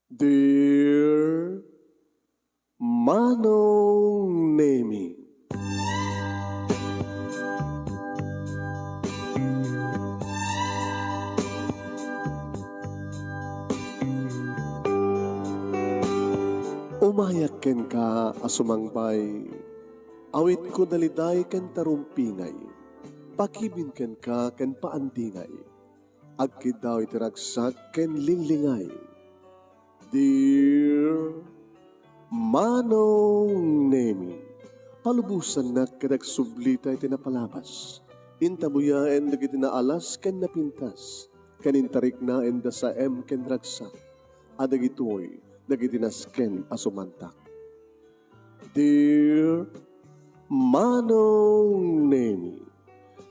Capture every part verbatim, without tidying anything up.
Dear Manong Nemi. Umayak kenka a sumangpay, awitko daliday ken tarumpingay, pakibin kenka ken paandingay. Agkiddaw iti ragsak ken linglingay. Dear Manong Nemi, palubosannak ket agsublita iti napalabas. Intabuyaen dagiti naalas ken napintas, ken intariknaen da saem ken ragsak. A dagitoy dagiti nasken a sumantak. Dear Manong Nemi,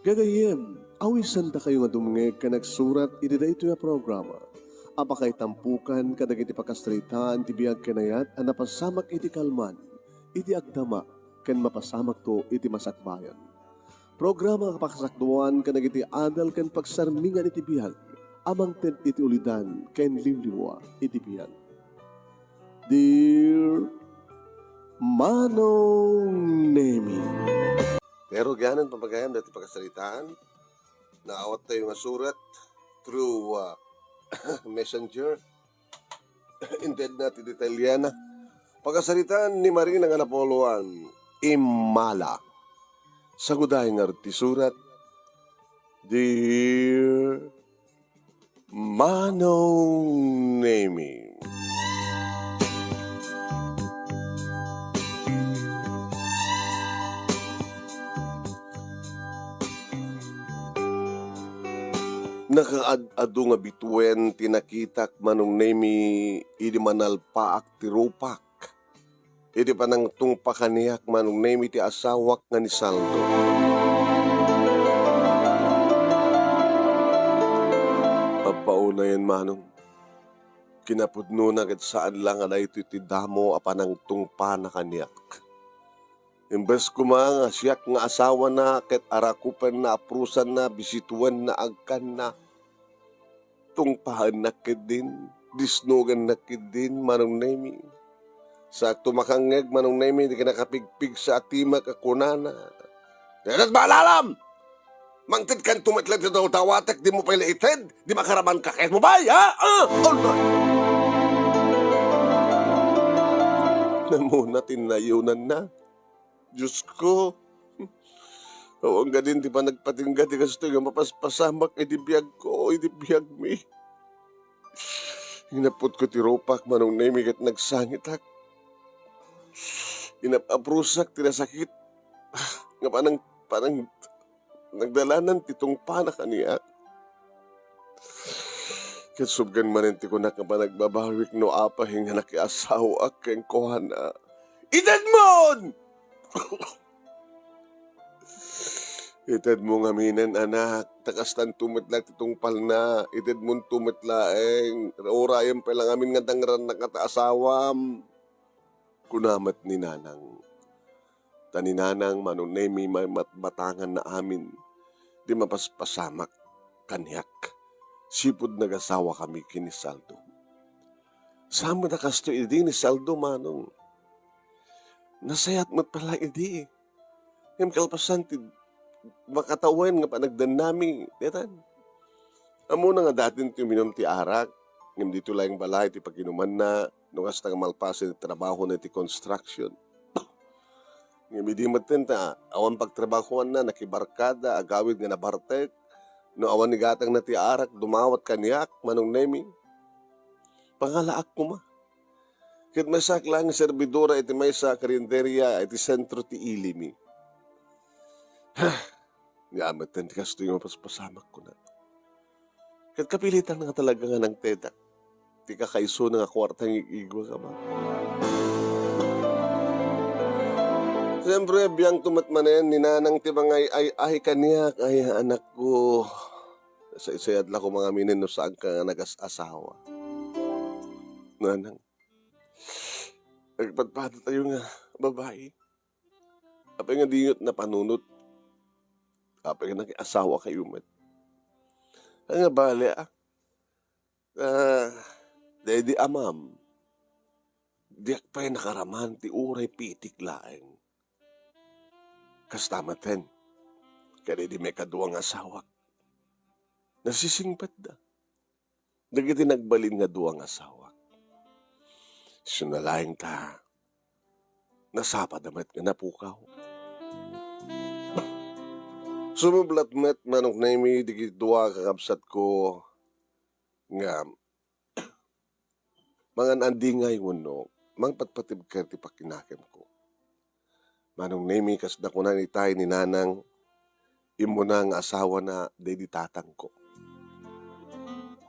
gagayyem, awisandakayo nga dumngeg ken agsurat iti daytoy a programa a pakaitampokan kadagiti pakasaritaan ti biag ken ayat a napasamak iti kalman, iti agdama, ken mapasamakto iti masakbayan. Programa a pakasakduan kadagiti adal ken pagsarmingan iti biag a mangted iti ulidan ken liwliwa iti biag. Dear Manong Nemi. Pero gayam, pagayam dati pakasaritaan, naawattayo nga surat through, uh, messenger. Intedna ti detalyena. Pakasaritaan ni Marina nga napuluan, Imala. Saguday nga ti surat, Dear Manong Nemi. Nakaad-adu nga bituen ti nakitak, Manong Nemi, idi manalpaak ti rupak. Idi panangtungpa kaniak, Manong Nemi, ti asawak nga ni Saldo. Apaunayen, Manong, kinapudnona ket saan la nga daytoy ti damo a panangtungpana kaniak. Imbes koma nga siak nga asawana ket arakupenna, aprusanna, bisituenna, agkanna, tungpaennak ketdin, disnogennak ketdin, Manong Nemi. Saakto makangngeg, Manong Nemi, di kinakapigpigsa a timek a kunana, "Dayta ti baalalam! Mangtedkanto met laeng ti dawdawatek, dimo pay la ited, di makaramanka ket mo pay, ha? Ah, all right." Namuna ti nayunanna. Diosko, awan gadin ti panagpatingga ti kastoy nga mapaspasamak iti biagko, iti biagmi. Inaputko ti rupak, Manong Nemi, ket nagsangitak. Inap-aprusak ti nasakit nga panang, panang nagdalanan ti tungpana kaniak. Ket subken manen ti kunak nga panagbabawik no apay nga nakiasawaak kenkuana. Itedmon! Itedmo ngaminen, anak, ta kastanto met laeng ti tungpalna. Itedmonto met laeng. Urayen pay la ngamin nga dangrannak nga ta asawam. Kuna met ni Nanang. Ta ni Nanang, Manong Nemi, mamatmatanganna amin ti mapaspasamak kaniak. Sipud nagasawakami ken ni Saldo. Saan met a kastoy idi ni Saldo, Manong. Nasayaat met pay la idi. Ngem kalpasan ti makatawen nga panagdennami, ditan. Ammona nga datin ti uminum ti arak, ngem ditoy laeng balay ti paginumanna, no kasta nga malpasen ti trabahona iti construction. Ngem idi metten ta awan pagtrabahoanna, nakibarkada, agawid nga nabartek, no awan ni gatangna ti arak, dumawat kaniak, Manong Nemi. Pangalaak koma. Ket maysaak laeng nga serbidora iti maysa a karinderia iti sentro ti ilimi. Haan metten ti kastoy nga mapaspasamak, kuna. Ket kapilitan nga talaga nga nangtedak ti kakaisuna nga kuarta nga ig-igwa, kama. Siyempre, biangto met manen ni Nanang ti mangay-ay-ay kaniak, ay, anakko. Saysayat la koma ngaminen no saanka nga nagas-asawa. Nanang, agpadpadatayo nga babai. Apay nga diyo napanunot? Apay nga nakiasawakayo met? Ania bale, a? Ah, daydi amam. diak pay nakaraman ti uray pitik laeng. Kasta metten, kadaydi maikadua nga asawak. Nasisingpetda dagiti nagbalin nga dua nga asawak. Isu laeng ta, nasapada met nga napukaw. Sumublat met, Manong Nemi, dagiti dua a kakabsatko nga mangan-andingay wenno mangpatpatibker ti pakinakemko. Manong Nemi, kas nakunan itay ni Nanang, immuna nga asawana daydi tatangko.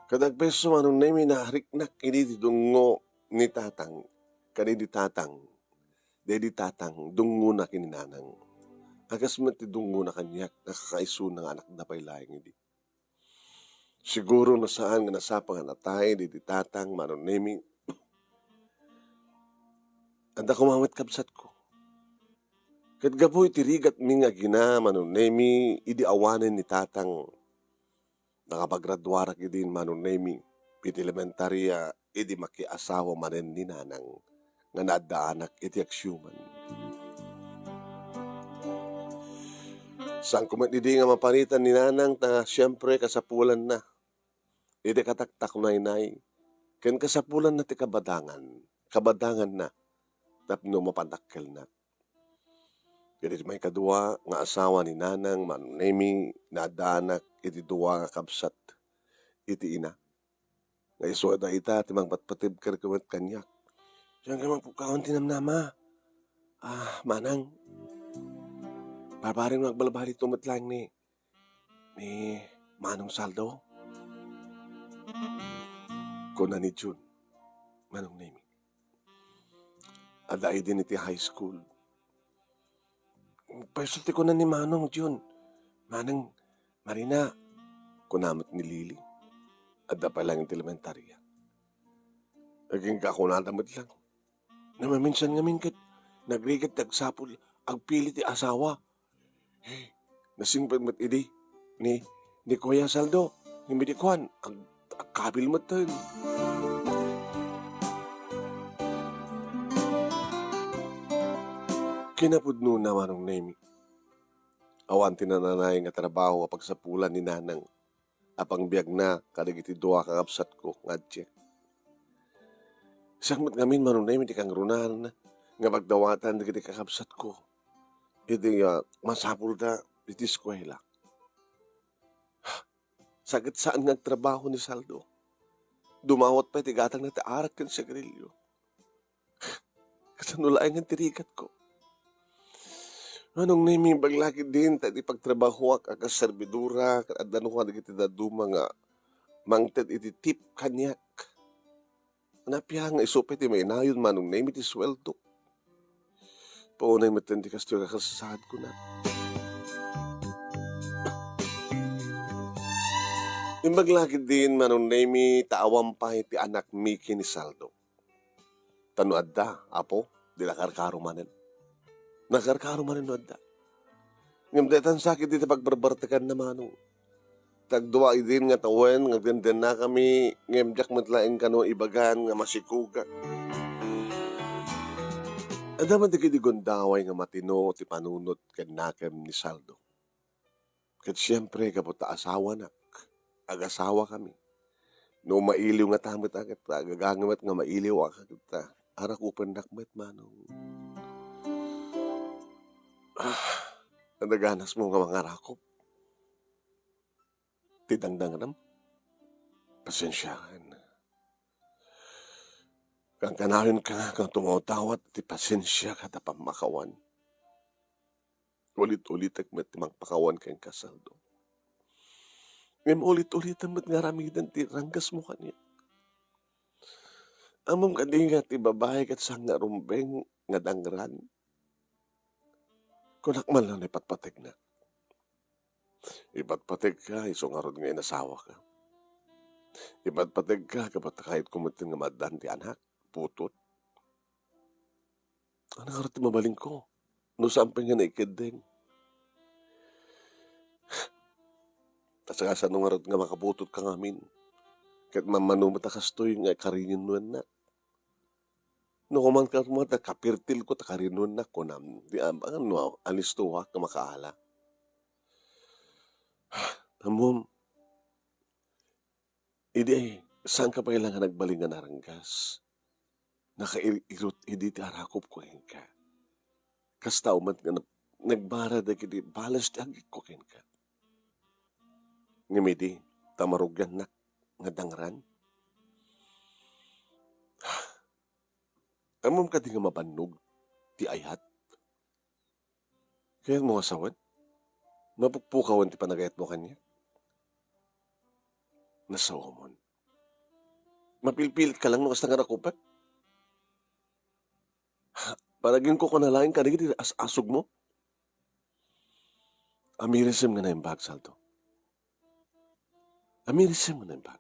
Ket agpayso, Manong Nemi, naariknak idi ti dungngo ni Tatang, kadaydi Tatang, daydi Tatang, dungngonak ni Nanang. A kas met ti dungnona kaniak, nga kakaisuna nga anakda pay laeng idi. Siguro no saan nga nasapa nga natay daydi tatang, Manong Nemi, adda koma met kabsatko. Ket gapu iti rigatmi nga agina, Manong Nemi, idi awanen ni tatang, nakapagraduarak idin, Manong Nemi, iti elementaria, idi makiasawa manen ni Nanang nga naaddaanak iti aksiuman. Saanko met idi nga maparitan ni Nanang ta siempre kasapulanna iti kataktaknaynay ken kasapulanna ti kabadangan, kabadanganna tapno mapadakkelnak. Iti maikadua nga asawa ni Nanang, Manong Nemi, naaddaanak iti dua nga kabsat iti ina. Nga isu a dayta ti mangpatpatibker met kaniak. Diak mapukawan ti namnama. Ah, Manang, barbareng agbalbaliw met laeng ni, ni Manong Saldo, kuna ni Jun, Manong Nemi. Adda idin iti high school. Payso ti kuna ni Manong Jun, Manang Marina, kuna met ni Lily. Adda pay laeng iti elementaria. Agingga kunada met lang. Namaminsan ngamin ket nagrigat ti agsapul, agpili ti asawa. Eh, nasingpet met idi ni, ni Kuya Saldo, ni Midikuan, ag-, agkabil metten. Kinapudnona, Manong Nemi, awan ti nananay nga trabaho a pagsapulan ni Nanang a pangbiagna kadagiti dua a kakabsatko nga adiak. Siak met ngamin, Manong Nemi, ti kangrunan nga pagdawatan dagiti kakabsatko iti, ah, masapulda iti eskuela. Sa ket saan nga agtrabaho ni Saldo. Dumawat pay ti gatangna ti arak ken sigarilio. Kasano laengen ti rigatko? Manong Nemi, ibagak la ketdin ta iti pagtrabahoak a kas serbidora, ket adda no kadagiti dadduma nga mangted iti tip kaniak. Apay nga isu pay ti mainayon, Manong Nemi, ti sueldo. Paunay metten ti kastoy a kasasaadko na. Imbag la ketdin, Manong Nemi, ta awan pay ti anakmi ken ni Saldo. Ta no adda, Apo, di nakarkaro manen. Nakarkaro manen no adda. Ngem daytan sakit iti pagbarbartekanna, Manong. Tagdua idin nga tawen nga agdendennakami, ngem diak met laeng kano ibagan nga masikogak. Adda met dagiti gundaway nga matino ti panunot ken nakem ni Saldo. Ket siempre, gapu ta asawanak, agasawakami. No mailiw ngata met a ket, agagangemet nga mailiw a ket, arakupennak met, Manong. Ah, adda ganasmo nga mangarakop ti dangdangrem? Pasensiakan. Kankanayon ka nga tumawtawat ti pasensiak a ta pammakawan. Ulit-ulitek met ti mangpakawan kenka, Saldo. Ngem ulit-ulitem met nga aramiden ti ranggasmo kaniak. Ammom kadi nga ti babai ket saan nga rumbeng nga dangran? Kunak man lang ipatpategna. Ipatpategka isu ngarud nga inasawaka. Ipatpategka gapu ta kayatko metten nga maaddaan ti anak, putod. Ania ngarud ti mabalinko no saan pay nga naikeddeng? Ta kasano ngarud nga makaputodka ngamin ket mammano met a kastoy nga karinennuennak? No, kuman ka, kuman ta kapirtil ko, ta karinuennak, kunam. Di, am-, ano, alistoak nga makaala. Ammom, idi ay, saan ka pay la nga nagbalin nga naranggas? Nakair-irot idi ti arakop ko kenka. Kasta met nga nag-, nagmara dagiti bales ti agikko kenka. Ngem idi, ta marugiannak nga dangran? Ammom kadi nga mabannog ti ayat? Kayatmo nga sawen? Mapukpukawen ti panagayatmo kaniak? Nasawamon. Mapilpilit ka lang no kasta nga rakupek? Para ginkukuna laeng kadagiti as-asugmo? Amirisem nga naimbag, Saldo. Amirisem nga naimbag.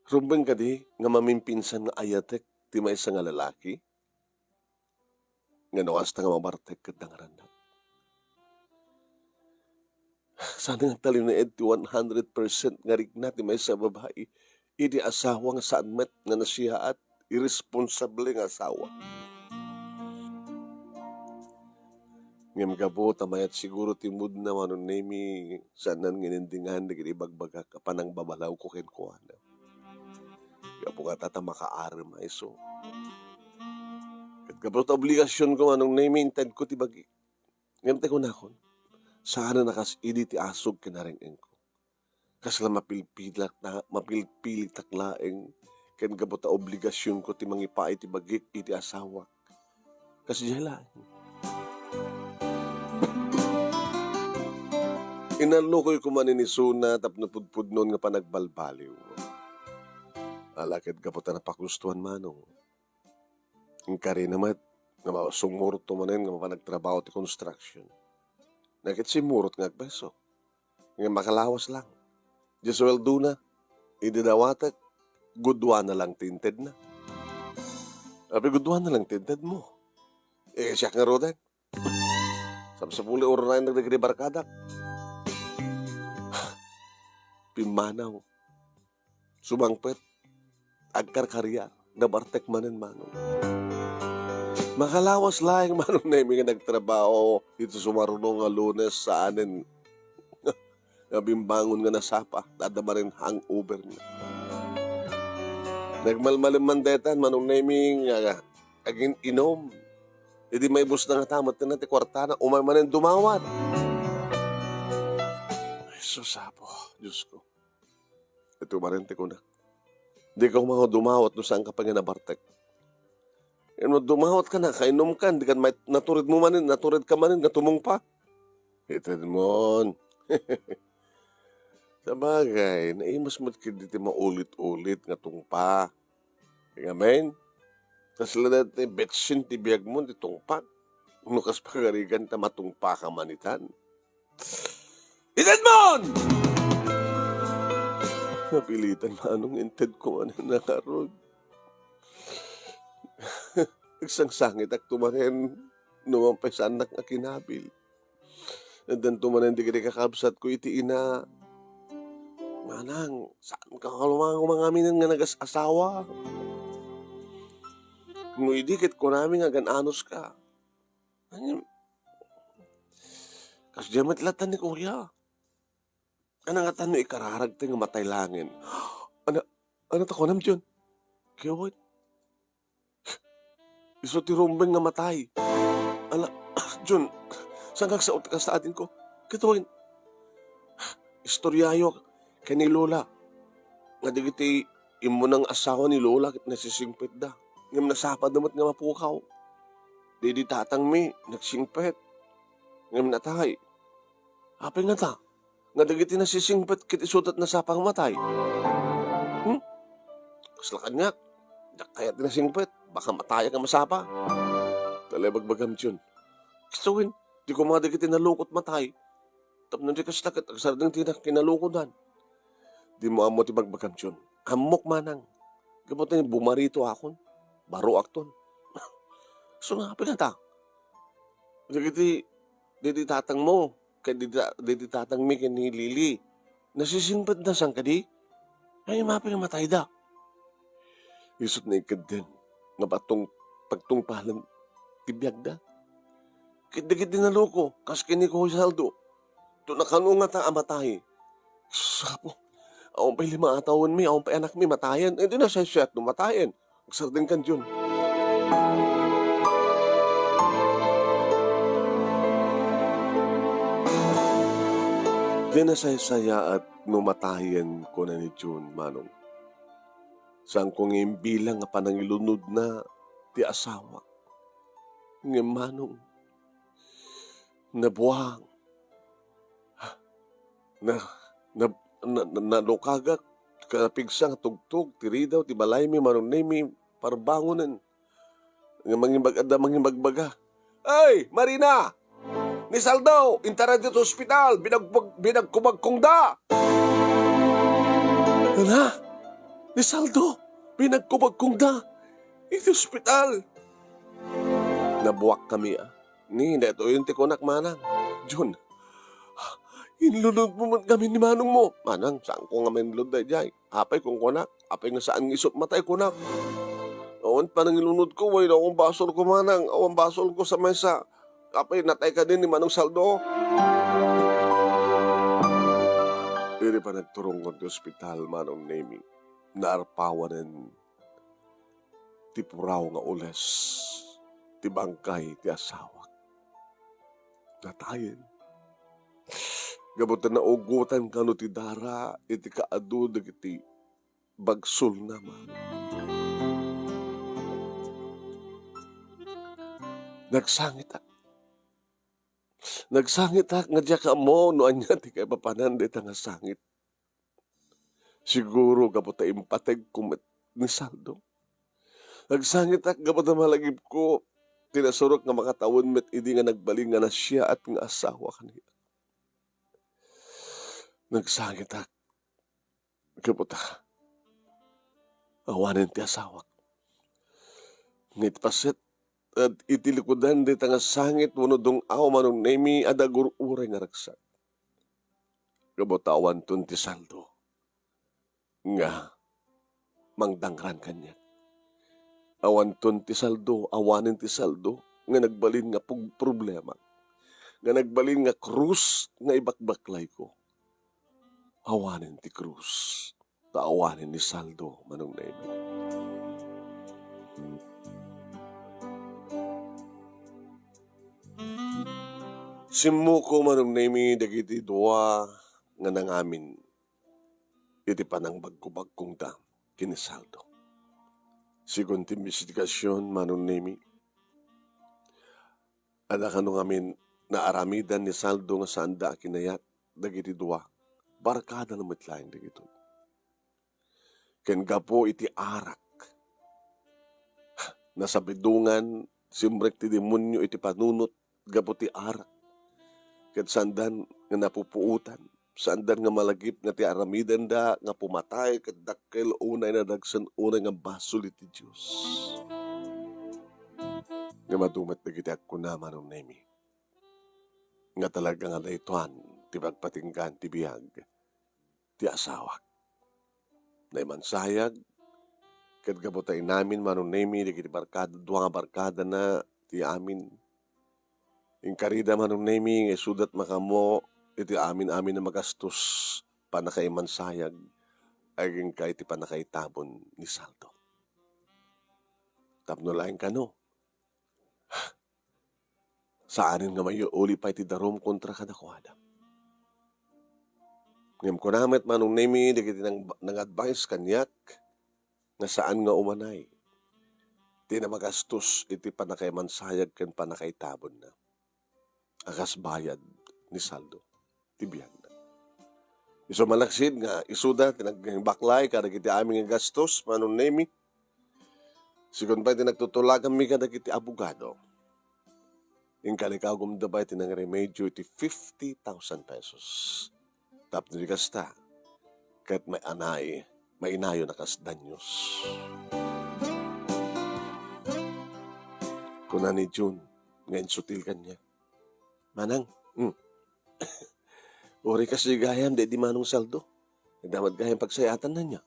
Rumbeng kadi nga mamimpinsan nga ayatek ti maysa nga lalaki? Nga no kasta nga mabartek ket dangrannak. Saan nga talinaed ti one hundred percent nga rikna ti maysa a babai idi asawa nga saan met nga nasiaat, irresponsable nga asawa. Ngem gapu ta mayat siguro ti moodna, Manong Nemi, saanna nga inendingan dagiti ibagbagak a panangbabalawko kenkuana. Gapu ngata ta makaarem a isu. Ket gapu ta obligasionko, Manong Nemi, intedko ti bagi. Ngem ti kunakon, saan a kas idi ti asug ken areng-engko. Kasla mapilpilak na, mapilpilitak laeng, ken gapu ta obligasionko ti mangipaay ti bagik iti asawak. Kasdiay laeng. Inallokoy koma ni isuna tapno pudpudnon nga panagbalbaliw. Ala ket gapu ta napagustuan, Manong. Inkarina met nga ma-, sumurotto manen nga mapan agtrabaho ti construction. Ket simmurot nga agpeso. Ngem makalawas lang. Diay suweldona, idi dawatek, gudua na lang ti intedna. Apay gudua na lang ti intedmo? Eh, siak ngaruden. Sapsapuli urnayen dagiti barkadak. Pimmanaw. Sumangpet. Agkarkariar. Nabartek manen, Manong. Makalawas laeng, Manong Nemi, nga nagtrabaho iti sumaruno nga Lunes saanen nga bimbangon nga nasapa, ta adda manen hangover na. Nagmalmalem man daytan, Manong Nemi, nga agin-inom. Idi maibusna ngata met ti kuartana, umay manen dumawat. Ay, sus, Apo, Diosko. Ito manen ti kunak. Dika koma dumawat no saanka pay nga nabartek. Ngem no dumawat ka na, kainumkan, di kan may-, natured mo manen, natured ka manen nga tumungpa. Itedmon. Sabagay, naimas met ket diti maulit-ulit nga tungpa. Amen? Kasla dayta betsin ti biagmo ti tungpa. No kas pagarigan ta matungpa ka man itan. Itedmon! Napilitan, Manong, intedko manen a ngarud. Agsangsangitak to manen, no man pay saannak nga kinabil. Addanto manen dagiti kakabsatko iti ina. Manang, saanka nga lumango mangaminen nga nagas-asawa? No idi ket kunami nga agan-anos ka. Ngem, kasdiay met latta ni Kuya. Ania ngata no ikararagta nga matay laengen? Ania, ania ta kunam, Jun? Kayat, isu ti rumbeng nga matay. Ala, Jun, saanka agsao ti kasta, adingko? Kitaen, istoryayo ken ni Lola nga dagiti immuna nga asawa ni Lola ket nasisingpetda. Ngem nasapada met nga mapukaw. Daydi tatangmi, nagsingpet. Ngem natay. Apay ngata? Nga dagiti nasisingpet ket isuda ti nasapa nga matay. Hmm? Kasla kaniak, diak kayat ti nasingpet. Baka matayak nga masapa. Talaga bagbagam, Jun. Kastoyen, di koma dagiti nalukot matay. Tapno di kasta ket agsardeng ti nakinalukodan. Dimo ammo ti bagbagam, Jun. Ammok manang. Gapu ta bumarito akon. Baroakton. So, nga, apay ngata? Dagiti, daydi tatangmo, ket daydi, daydi tatangmi ken ni Lily. Nasisingpetda, saan kadi? Ay, mapay nga matayda. Isut' nga patong-, pagtungpalen ti biagda. Ket dagiti naloko, kas ken ni Kuya Saldo, to nakano ngata a matay. Sapo, awan pay lima a tawenmi, awan pay anakmi, matayen. Iti nasaysayaat no matayen. Agsardengkan, Jun. Di nasaysayaat no matayen, kuna ni Jun, Manong. Saanko nga imbilang nga panangilunodna ti asawak. Ngem, Manong, nabuang. Na, na, na, na, nalukagak, ket napigsa nga tugtog ti ridaw ti balaymi, Manong Nemi, parbangonen. Nga mangibag-, adda mangibagbaga, "Ay, Marina! Ni Saldo, inta ditoy ospital, binagbag-, binagkubagkongda!" Ania? Ni Saldo, binagkubagkongda iti ospital. Nabuak kami, a. Ni, daytoyen ti kunak, Manang. Jun, inlunod mo man kami ni Manong mo. Manang, saanko nga mainlud daydiay. Apay, kunkunak, apay nga saan nga isu't matay, kunak. Awan panangilunodko, way, awan basolko, Manang. Awan basolko sa maysa. Apay, natay kadi ni Manong Saldo. Idi panagturongko ti ospital, Manong Nemi, naarpawanen ti puraw nga ules ti bangkay ti asawak. Natayen. Gapu ta naugotan kano ti dara iti kaadu dagiti bagsolna, Manong. Nagsangitak. Nagsangitak nga diak ammo no ania ti kaipapanan dayta nga sangit. Siguro gapu ta impategko met ni Saldo. Nagsangitak gapu ta malagipko ti nasurok nga makatawen met idi nga nagbalin nga nasiaat nga asawa kaniak. Nagsangitak gapu ta awanen ti asawak. Nga iti paset, iti likudan dayta nga sangit wenno dung-aw, Manong Nemi, adda agur-uray nga ragsak. Gapu ta awanton ti Saldo nga mangdangran kaniak. Awanton ti Saldo, awanen ti Saldo nga nagbalin nga pug-, problema, nga nagbalin nga krus nga ibakbaklayko. Awanen ti krus, ta awanen ni Saldo, Manong Nemi. Simmuko, Manong Nemi, dagiti dua nga nangamin iti panangbagkubagkongda ken ni Saldo. Segun ti imbestigasion, Manong Nemi, adda kano ngamin naaramidan ni Saldo nga saanda a kinayat dagiti dua. Barkadana met laeng dagitoy. Ken gapu iti arak, nasabidongan, simrek ti demonio iti panunot gapu ti arak. Ket saandan nga napupuotan, saandan nga malagip nga ti aramidenda nga pumatay ket dakkel unay nadagsen unay nga basol iti Dios. Ngem adu met dagiti agkuna, Manong Nemi, nga talaga nga daytoyen ti pagpatinggaan ti biag ti asawak. Naimansayag, ket gapu ta inamin, Manong Nemi, dagiti barkada, dua nga barkadana ti amin. Inkarida, Manong Nemi, nga isudat met kano iti amin-amin a magastos, pannakaimansayag, agingga iti pannakaitabon ni Saldo. Tapno laeng kano, saanen nga maiuli pay ti darum kontra kadakuada. Ngem kuna met, Manong Nemi, dagiti nang-, nang-advise kaniak nga saan nga umanay ti namagastos iti pannakaimansayag ken pannakaitabonna a kas bayad ni Saldo ti biagna. Isu malaksid nga isuda ti nagbaklay kadagiti amin nga gastos, Manong Nemi. Segun pay ti nagtutulaganmi kadagiti abogado, inkalikagumda pay ti nangremedio iti fifty thousand pesos. Tapno di kasta, ket may anay, mainayon a kas danyos. Kuna ni Jun nga insutil kaniak, "Manang, hmm. Uray kas gayam, daydi Manong Saldo. Adda met gayam pagsayatanna nia?"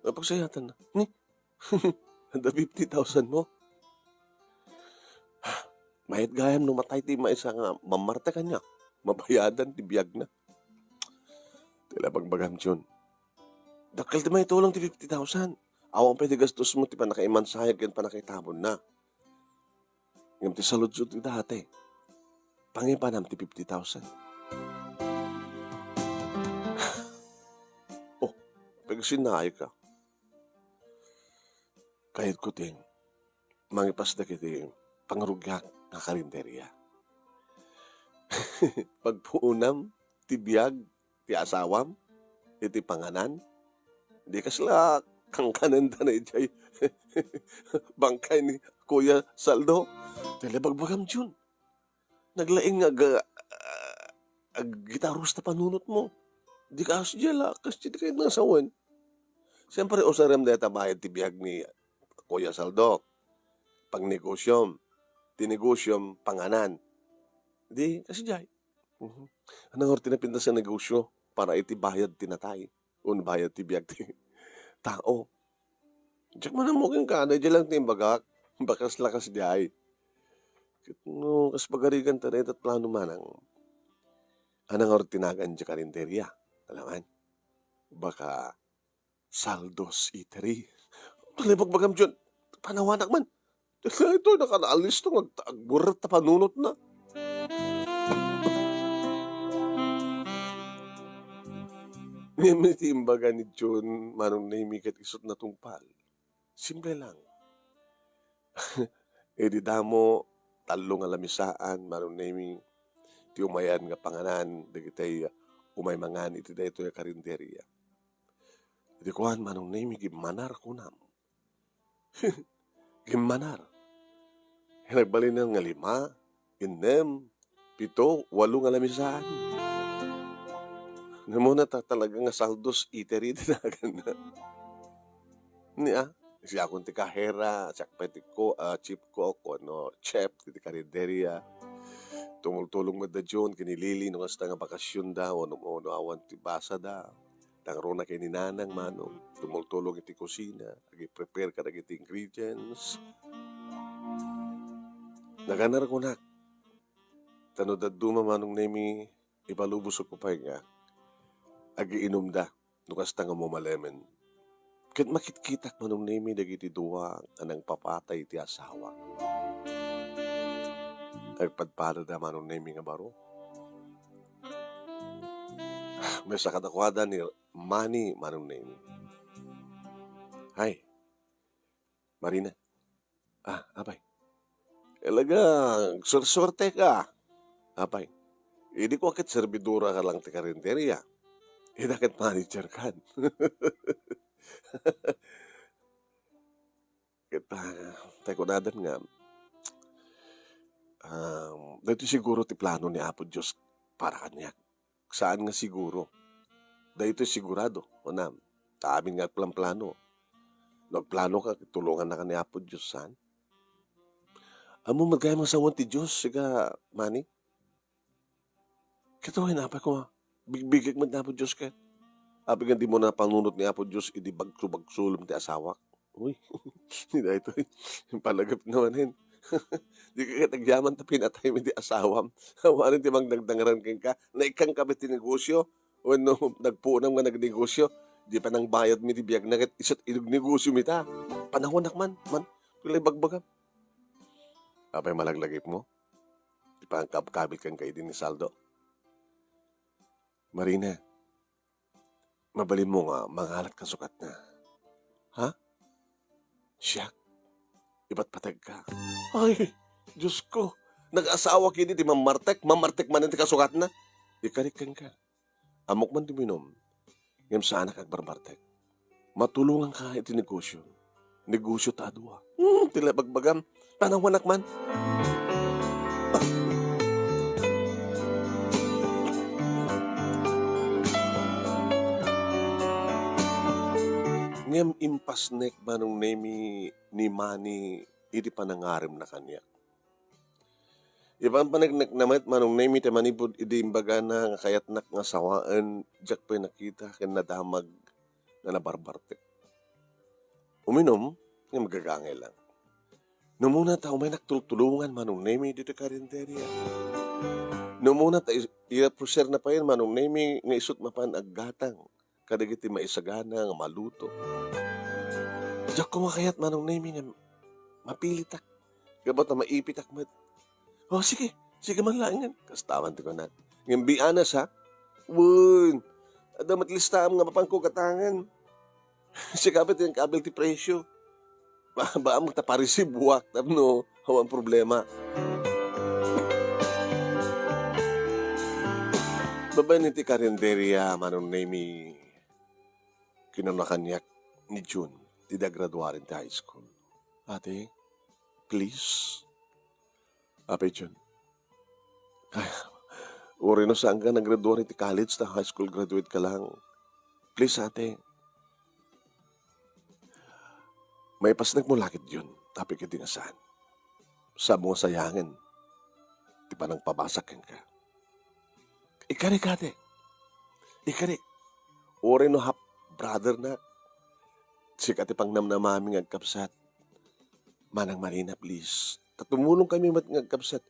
"Ano pagsayatanna?" "Ni?" Adda fifty thousand mo? Mayat gayam no matay ti maysa nga mammartek, ania? Mabayadan ti biagna. Ti la bagbagam, Jun. Dakkel ti maitulong ti fifty thousand. Awan pay ti gastos mo ti pannakaimansayag ken pannakaitabonna. Ngem ti saludsod ti dati, pangipanam ti fifty thousand. Oh, pagsinnaay ka. Kayatko ti mangipas dagiti pangrugiak nga karinderia. Pagpuonam ti biag ti asawam iti panganan. Di kasla kankanenda na idiay bangkay ni Kuya Saldo. Ti la bagbagam, Jun. Naglaing nga ag-, ah, aggitarus ta panunot mo. Di ka asdiay la, kas di kayo nasawen. Siyempre, usarem dayta bayad ti biag ni Kuya Saldo. Pangnegosyom. Ti negosyom, panganan. Di, kasdiay. Mhm. Anang ti napintas nga negosyo para iti bayad ti natay? Wenno bayad ti biag ti tao. Diak man ammo kenka, daydiay lang ti imbagak. Bakas lakas diay. Ket no kas pagarigan ta dayta plano manang, anang ti nagan diay karinderia? Alangan. Baka Saldos Eatery. Tuloy bagbagam diay. Panawanak man. Daytoy, nakanaalisto nga agta-, agburat ta panunotna. Ngem iti imbaga ni Jun, Manong Nemi ket isut natungpal. Simple lang. Idi damo, tallo nga lamisaan, Manong Nemi, ti umayan nga panganan, dagiti umay mangan iti daytoy a karinderia. Idi kuan, Manong Nemi, gimmanar, kunam. Gimmanar. Nagbalinen nga lima, innem, pito, walo nga lamisaan. Namuna ta talaga nga Saldos Eatery ti naganna. Ni, ah, siakon ti kahera, siak pay ti ko-, ah, chief cook, wenno chef, ti karinderia. Tumultulong met da Jun, ken ni Lily, no kasta nga bakasyonda, wenno, wenno awan ti basada. Nangruna ken ni Nanang Manong, tumultulong iti kusina, agi-prepare kadagiti ingredients. Naganar kunak. Ta no dadduma, Manong Nemi, ipalubosek pay nga agiinumda, no kasta nga mumalemen. Ket makitkitak, Manong Nemi, dagiti dua a nangpapatay ti asawak. Agpadpadada, Manong Nemi, nga baro. Maysa kadakuada ni Manny, Manong Nemi. Hay, Marina. Ah, apay. Talaga, agsuersuerteka. Apay. Idi kua ket servidora ka lang ti karinderia. Ida ket manager kan. Ket, ah, tay kunadan nga, um, daytoy siguro ti plano ni Apo Dios para kaniak. Saan nga siguro. Daytoy sigurado, kunam. Ta amin nga agplanplano. No agplano ka, tulongannaka ni Apo Dios, saan? Ammom met gayam nga sawen ti Dios, sika, Manny? Ket wen, apay koma, bigbigek met ni Apo Dios ket. Apay nga dimo napanunot ni Apo Dios idi bagso-bagsolem ti asawak? Uy, ni daytoy, palagipna manen. Dika ket agyaman ta pinataymi ti asawam. Awanen ti mangdangdangran kenka. Naikkanka met ti negosio. Wenno nagpuonam nga nagnegosio. Di pay nangbayadmi ti biagna ket isu ti nagnegosiomi ta. Panawanak man, man. Tulay bagbagam. Apay malaglagipmo? Ti pangkabkabil kenka idi ni Saldo. Marina, mabalinmo nga mangalat kasukatna. Ha? Siak? Ipatpategka. Ay, Diosko, nag-asawa ketdi ti mammartek, mammartek manen ti kasukatna. Ikarik kenka. Ammok man ti uminum, ngem saanak agbarbartek. Matulonganka iti negosio. Negosio ta a dua. Hmm, ti la bagbagam. Panawanak man. Ngem impasnek, Manong Nemi, ni Manny idi panangaremna kaniak. Ipanpaneknekna met, Manong Nemi, ti manipud idi imbagana nga kayatnak nga sawaen, diak pay nakita ken nadamag nga nabarbartek. Uminum, nga magagangay lang. No muna ta umaynak tultulongan Manong Nemi ditoy karinderya. No muna ta is-, i-appreciate na payen Manong Nemi nga isut' mapan aggatang kadagiti maisagana nga maluto. Diak koma kayat Manong Nemi nga mapilitak. Gapu ta maipitak met. "Oh, sige. Sige man laengen." Kasta man ti kunak. Ngem bianas, ha? Wen, adda met listaam nga mapanko gatangen. Sika met ti nagkabil ti presyo. Ba-, baam ta parisibuak tapno awan problema. Babaen iti karinderya, Manong Nemi, kinuna kaniak ni Jun, ti agraduaren ti high school. "Ate, please." "Apay, Jun?" "Ay, uray no saanka nagraduar iti college ta high school graduate ka lang. Please, ate." "Maipasnek mo la ket Jun, tapno ket di nga saan. Saanmo nga sayangen ti panangpabasak kenka." "Ikarik, ate. Ikarik. Uray no half brother na. Sika ti pangnamnamami nga agkabsat. Manang Marina, please. Ta tumulongkami met nga agkabsat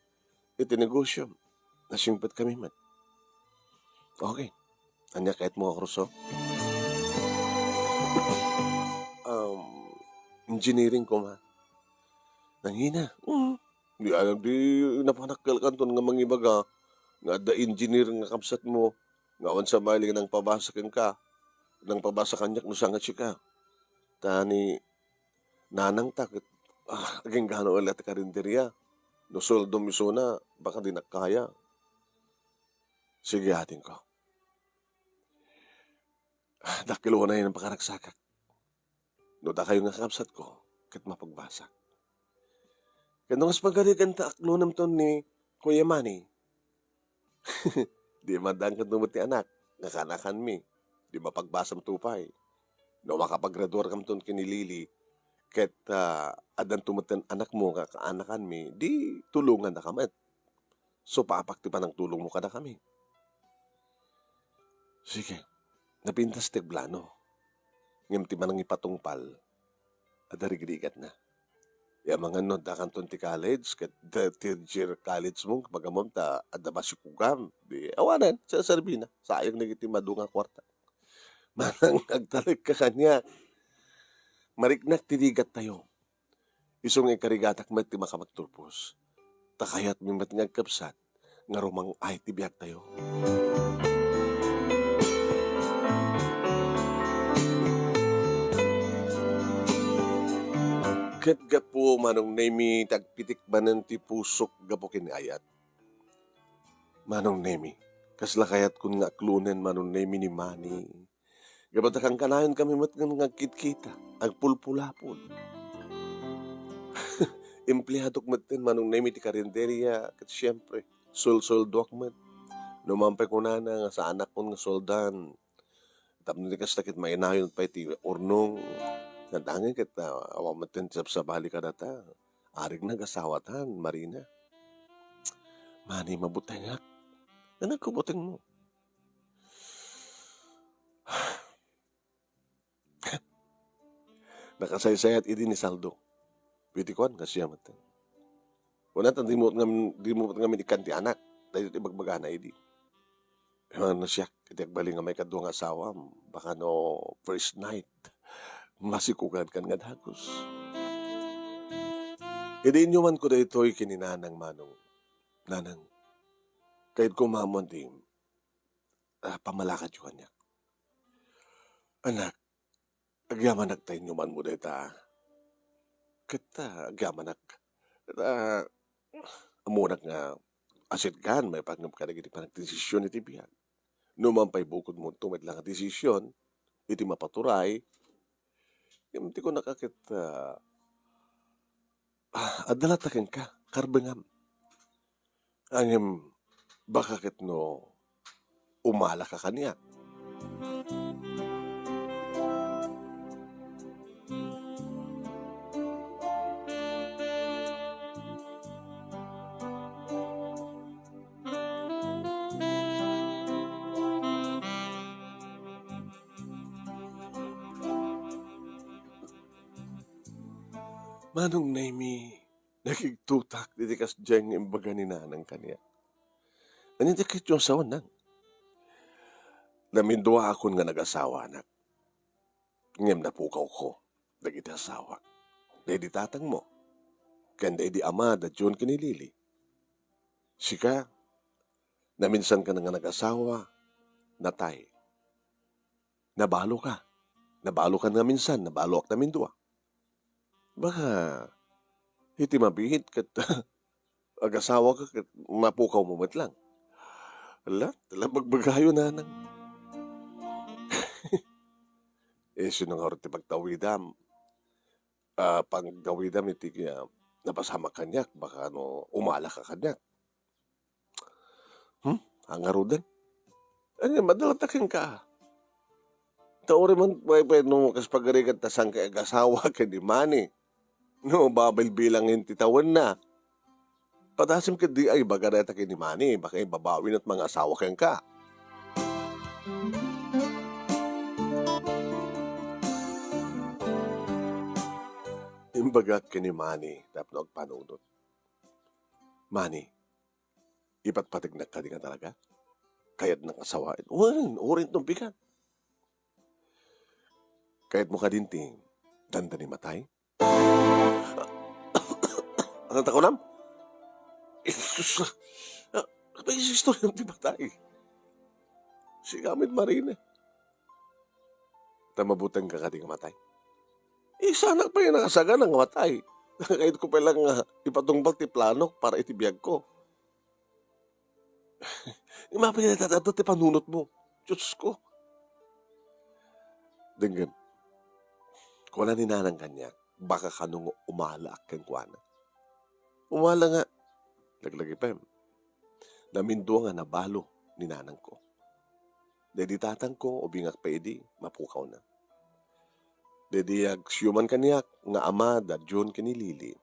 iti negosyo. Nasingpetkami met." "Okay. Ania kayatmo nga kurso?" "Um, engineering koma." "Nangina?" "Mm. Di, ano, di napanakkalkanton nga mangibaga nga adda engineer nga kabsatmo, nga awan sa maili nga nangpabasa kenka, nangpabasa kaniak no saan nga sika. Ta ni nanangta ket, ah, aginggana la ti karinderya. No sueldom isuna, baka dinak kaya." "Sige, ating ko. Ah, dakkel unay nga pakaragsakak. No dakayo nga kakabsatko, ket mapagbasak. Ket no kas pagarigan ta aklonemton ni Kuya Manny, di maddaankan met ti anak nga kaanakanmi. Di mapagbasamto pay. No makapagraduarkamton ken ni Lily, ket, ah, addanto metten anakmo nga kaanakanmi, di tulongannaka met. Supapak ti panangtulongmo kadakami." Sige, napintas ti plano. Ngem ti manangipatungpal, adda rigrigatna. Ya, amangan no addakanton ti college, ket the third year college mo, pagammom ta adda basikugam. Di, awanen, serbina. Sayang dagiti madu nga kuarta. Manang agtalekka kaniak. Mariknak ti rigattayo. Isu nga ikarigatak met ti makapagturpos. Ta kayatmi met nga agkabsat nga rumang-ay ti biagtayo. Ket gapu, Manong Nemi, ti agpitik manen ti pusok gapu ken ni ayat. Manong Nemi, kasla kayatkon nga aklonen Manong Nemi ni Manny. Gapu ta kankanayon kami met nga agkitkita, agpulpulapol. Empleadok metten Manong Nemi ti karinderya, ket siempre, sulsuldoak met. No man pay kunana nga saanakon nga sueldan, tapno di kasta ket mainayon pay ti urnong. Nadangen ket, ah, awan metten ti sabsabali kadata. Arik nagasawatan, Marina. Manny, mabutengak. Nanagko butengmo. Nakasaysayat idi ni Saldo. Iti kuan, kasya met. Kuna ta, "Dimo ngam-, dimo met ngamin ikkan ti anak." Daytoy ti ibagbagana idi. Ano siak, iti agbalin nga maikadua nga asawam, baka no first night, masikugankan nga dagus. Idi inyumanko daytoy ken ni Nanang, Manong, "Nanang, kayatko maammoan ti, ah, pammalakadyo kaniak." "Anak, agyamanak ta inyumanmo dayta." "Ket, ah, agyamanak. Ket, ah, ammonak nga asidgan maipanggep kadagiti panagdesision iti biag. No man pay bukodmonto met la nga desision iti mapaturay, ngem ti kunaka ket, ah, ah, adda latta kenka, karbengam. Ngem baka ket no umalaka kaniak." Manong Nemi, nakigtutak diti kasdiay nga imbaga ni nanang kaniak. Ania ti ketdi a sawen, nang? Naminduaakon nga nagasawa, anak. Ngem napukawko dagiti asawa. Daydi tatangmo, ken daydi ama da John ken ni Lily. Sika, naminsanka nga nagasawa, natay. Nabaloka. Nabaloka nga minsan, nabaloak namindua. Baka, iti mabiit ket agasawaka ket mapukawmo met lang. Ala, ala, bagbagayo, nanang. Eh, sino nga ti pagtawidam? Ah, pagtawidam iti, ah, napasamak kaniak, baka no umalaka kaniak. Hmm? Angaruden? Ania, madalata kenka. Ta uray man, pay, pay, no kas pagarigan ta saan ka agasawa ken ni Manny. No, babilbilangen ti tawenna. Padasem ket di ay ibaga dayta ken ni Manny, baka ibabawi met mangasawa kenka. Imbagak ken ni Manny tapno agpanunot. Manny, ipatpategnak kadi nga talaga? Kayatnak nga sawaen? Wen, uray inton pikan. Kayatmo kadin ti dandani matay? Ania ti kunam? Jesus, ah, ah, apay istoriam ti matay? Sika met, Marina. Ta mabutengka kadi nga matay? Isanak pay nakasagana nga matay. Kayatko pay lang nga ipatungpal ti planok para iti biagko. Imapin nga itatatdo ti panunotmo. Diosko. Denggem. Kuna ni nanang kaniak, baka kano nga umalaak kenkuana. Umala nga, laglagipem. Namindua nga nabalo ni nanangko. Daydi tatangko, ubingak pay idi, mapukawna. Daydi agsiuman kaniak nga ama da John ken ni Lily.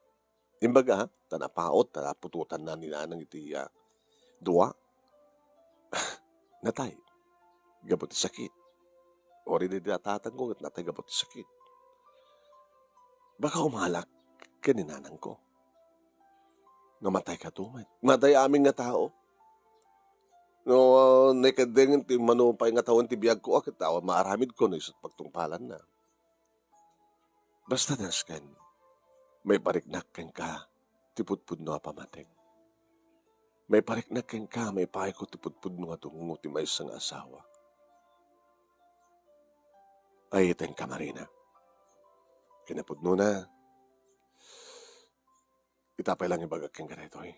Imbaga, ta napaut, ta naputotanna ni nanang iti, ah, dua. Natay. Gapu ti sakit. Uray daydi tatangko ket natay gapu ti sakit. Baka umalaak ken ni nanangko. Nga matay kato met. Matay amin nga tao. No, ah, naikaddengen ti mano pay nga tawen ti biagko, a, ket awan maaramidko no isu ti pagtungpalanna. Basta nasken, maipariknak kenka ti pudpudno a pamatek. Maipariknak kenka, maipayko ti pudpudno nga dungngo ti maysa nga asawa. Ay, tenka, Marina. Kinapudnona, ita pay lang ibagak kenka daytoy.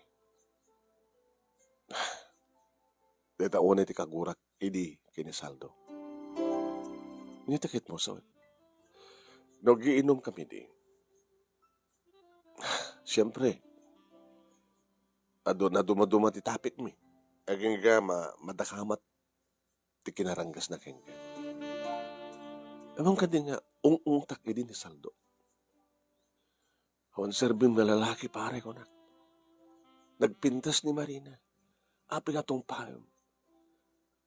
Dayta unay ti kagurak idi ken ni Saldo. Ania ti kayatmo sawen? No agiinom kami di, siempre, adu-, nadumaduma ti tapikmi. Agingga ma-, madakamat ti kinaranggasna kenka. Ammom kadi nga ung-ungtak idi ni Saldo. Awan serbim nga lalaki, pare, kunak. Nagpintas ni Marina. Apay nga tungpaem?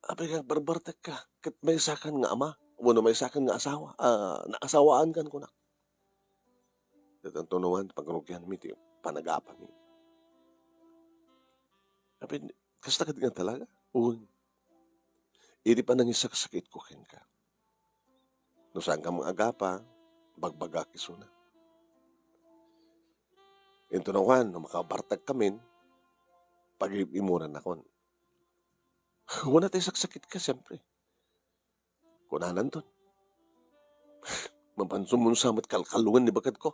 Apay nga agbarbartekka ket maysakan nga ama wenno maysakan nga asawa, a, naasawaankan, kunak. Ket inton awan, pagrugianmi ti panagapami. Apay, kasta kadi nga talaga? Wen. Idi panangisaksakitko kenka. No saankami nga agapa, bagbagak isuna. Inton awan, no makabartekkamin, pagim-imurannakon. Kuna ta isaksakitka, siempre. Kunananton. Mapansumunsa met kalkalongen ni baketko.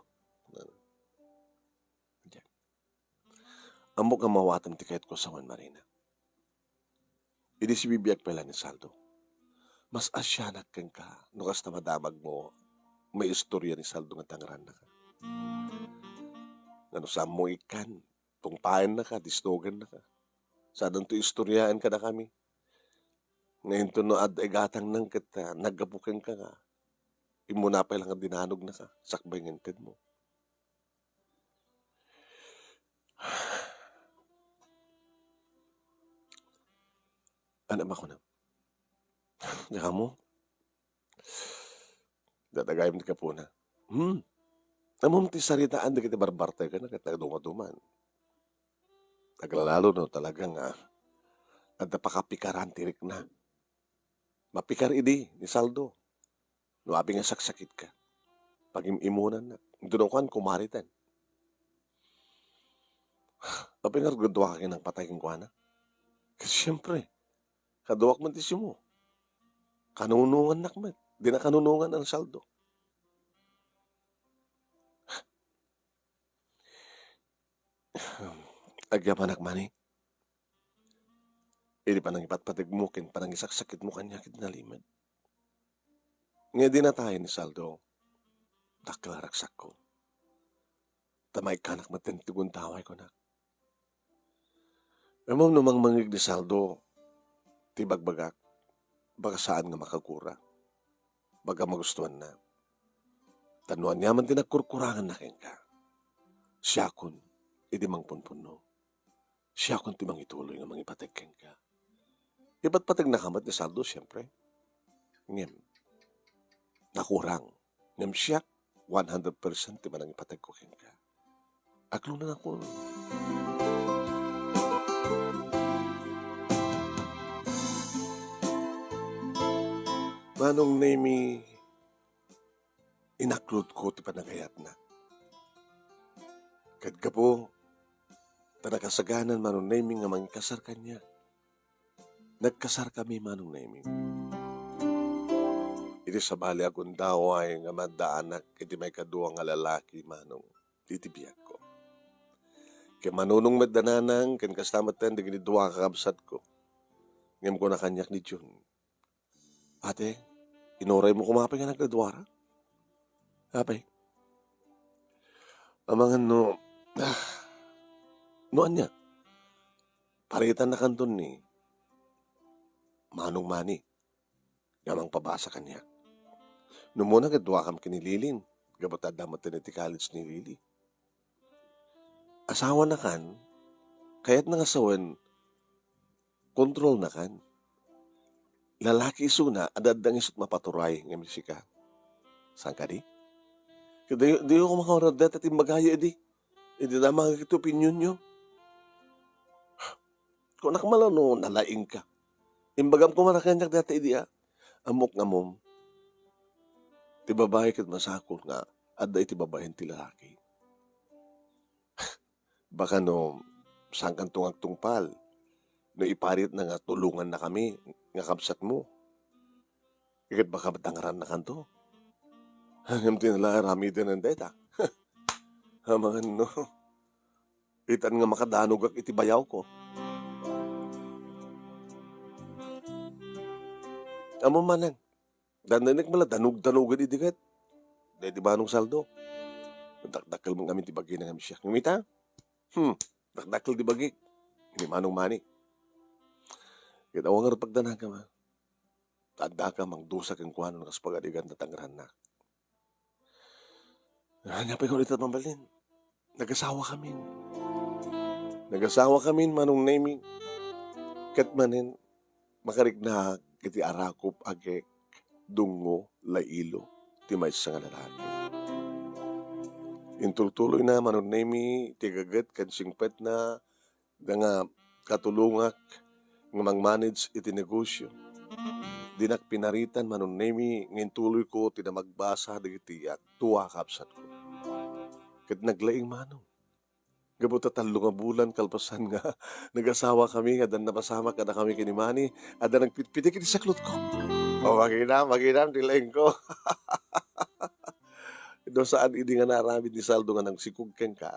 Ammok nga mawatem ti kayatko sawen, Marina. Idi sibibiag pay la ni Saldo, mas asianak kenka no kasta madamagmo maistoria ni Saldo nga dangrannaka. Nga no saanmo ikkan, tungpaennaka, disnogennaka. Saanto istoriaen kadakami. Nga inton no adda igatangnan ket, ah, naggapu kenka nga immuna pay la nga dinanognaka sakbay nga intedmo. Ania makunam? Damo? Dadagayem ti gapuna. Hmm. Ammom ti saritaan dagiti barbartay ken ket nagdumaduman. Aglalalo no talaga nga adda pakapikaran ti rikna. Mapikar idi ni Saldo. No apay nga saksakitka, pagim-imunannak. Dino kuan, kumariten. Apay nga agduduaka ken nangpatay kenkuana? Ket siempre, kaduak met ti simo. Kanunongannak met. Dina kanunongan ni Saldo. Agyamanak manen idi panangipatpategmo ken panangisaksakitmo kaniak iti nalimed. Nga idi natayen ni Saldo, dakkel a ragsakko. Ta maikkanak met ti gundaway, kunak. Ammom no mangmangngeg ni Saldo ti bagbagak, baka saan nga makagura. Baka magustuanna. Ta no aniaman ti nagkurkuranganna kenka, siakon idi mangpunpunno. Siakon ti mangituloy nga mangipateg kenka. Ipatpategnaka met ni Saldo, siempre. Ngem, nakurang. Ngem siak, one hundred percent ti manangipategko kenka. Aglunanakon. Manong Nemi, inakludko ti panagayatna. Ket gapu ta nakasaganan Manong Nemi nga mangikasar kaniak, nagkasarkami Manong Nemi. Iti sabali a gundaway nga maddaanak iti maikadua nga lalaki, Manong, iti biagko. Ken manunong met da Nanang ken kasta met dagiti dua a kakabsatko. Ngem kuna kaniak ni Jun, "Ate, inuraymo koma pay nga nagduaduara? Apay? Amangan no, ah, no ania? Paritannakanton ni Manong Mani nga mangpabasa kaniak. No umuna, ket duakam ken ni Lilin, gapu ta adda met ti college ni Lili. Asawanakan, kayatna nga sawen, kontrolnakan. Lalaki isuna, adda nga isut' mapaturay ngem sika. Saan kadi? Ket di, diyo koma kawarda dayta ti imbagayo idi. Idi damagek ti opinionyo." Kunak man la no nalaingka. Imbagam koma kaniak dayta idi a. Ammok nga ammom, ti babai ket masakol nga adda iti babaen ti lalaki. Baka no saankanto nga agtungpal no iparitna nga tulongannakami nga kabsatmo. Ket baka dangarannakanto. Ngem ti nala aramiden dayta. Amangan no, itan nga makadanogak iti bayawko. Ammom manen, dandanek met la danogdanogen idi ket daydi Manong Saldo. Dakdakkel met ngamin ti bagina ngem siak. Ngem ita, hmm, dakdakkel ti bagik ni Manong Mani. Ket awan ngarud pagdanagam, a. Ta addaka mangdusa kenkuana no kas pagarigan ta dangarannak. Ania pay nga ita mabalin? Nagasawakamin. Nagasawakamin, Manong Nemi. Ket manen, makariknaak iti Arakop a Gek Dungo Lailo ti maysa nga lalaki. Intultuloyna, Manong Nemi, ti gaget ken singpetna da nga katulongak nga mang-manage iti negosyo. Dinak pinaritan, Manong Nemi, nga intuloyko ti namagbasa dagiti dua a kabsatko. Ket naglaing, Manong. Gapu ta tallo nga bulan kalpasan nga nagasawakami, addan napasamak kadakami ken ni Mani, adda nagpitpitik iti saklotko. O, maginam, maginam ti laingko. No saan idi nga naaramid ni Saldo nga nangsikog kenka,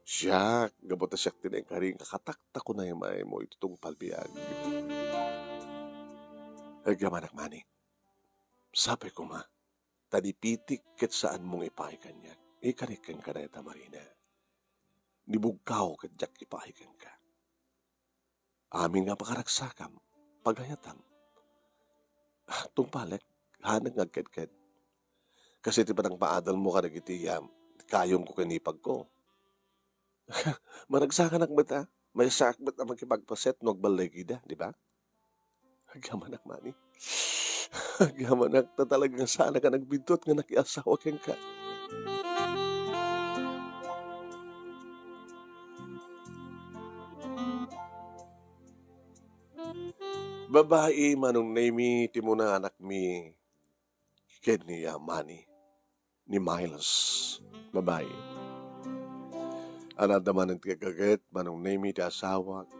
siak, gapu ta siak ti nainkari nga kataktakunaymay mo iti tungpal biag. Agyamanak, Mani. Sapay koma, ta di pitik ket saanmo nga ipaay kaniak. Ikarik kenka dayta, Marina. Ni bugkaw ket diak ipaay kenka. Amin nga pakaragsakam, pagayatam, ah, tungpalek, haanek nga agkedked. Kas iti panangpaadalmo kadagiti, ah, kayongko ken ipagko. Maragsakanak met, a. Maysaak met a makipagpaset no agballeg ida, di ba? Agyamanak, Mani. Agyamanak, ta talaga nga saanak a nagbiddut nga nakiasawa kenka. Babai, Manong Nemi, ti umuna anakmi ken ni, ah, Manny, ni Miles. Babai. Ania manen ti kagaget, Manong Nemi, ti asawak.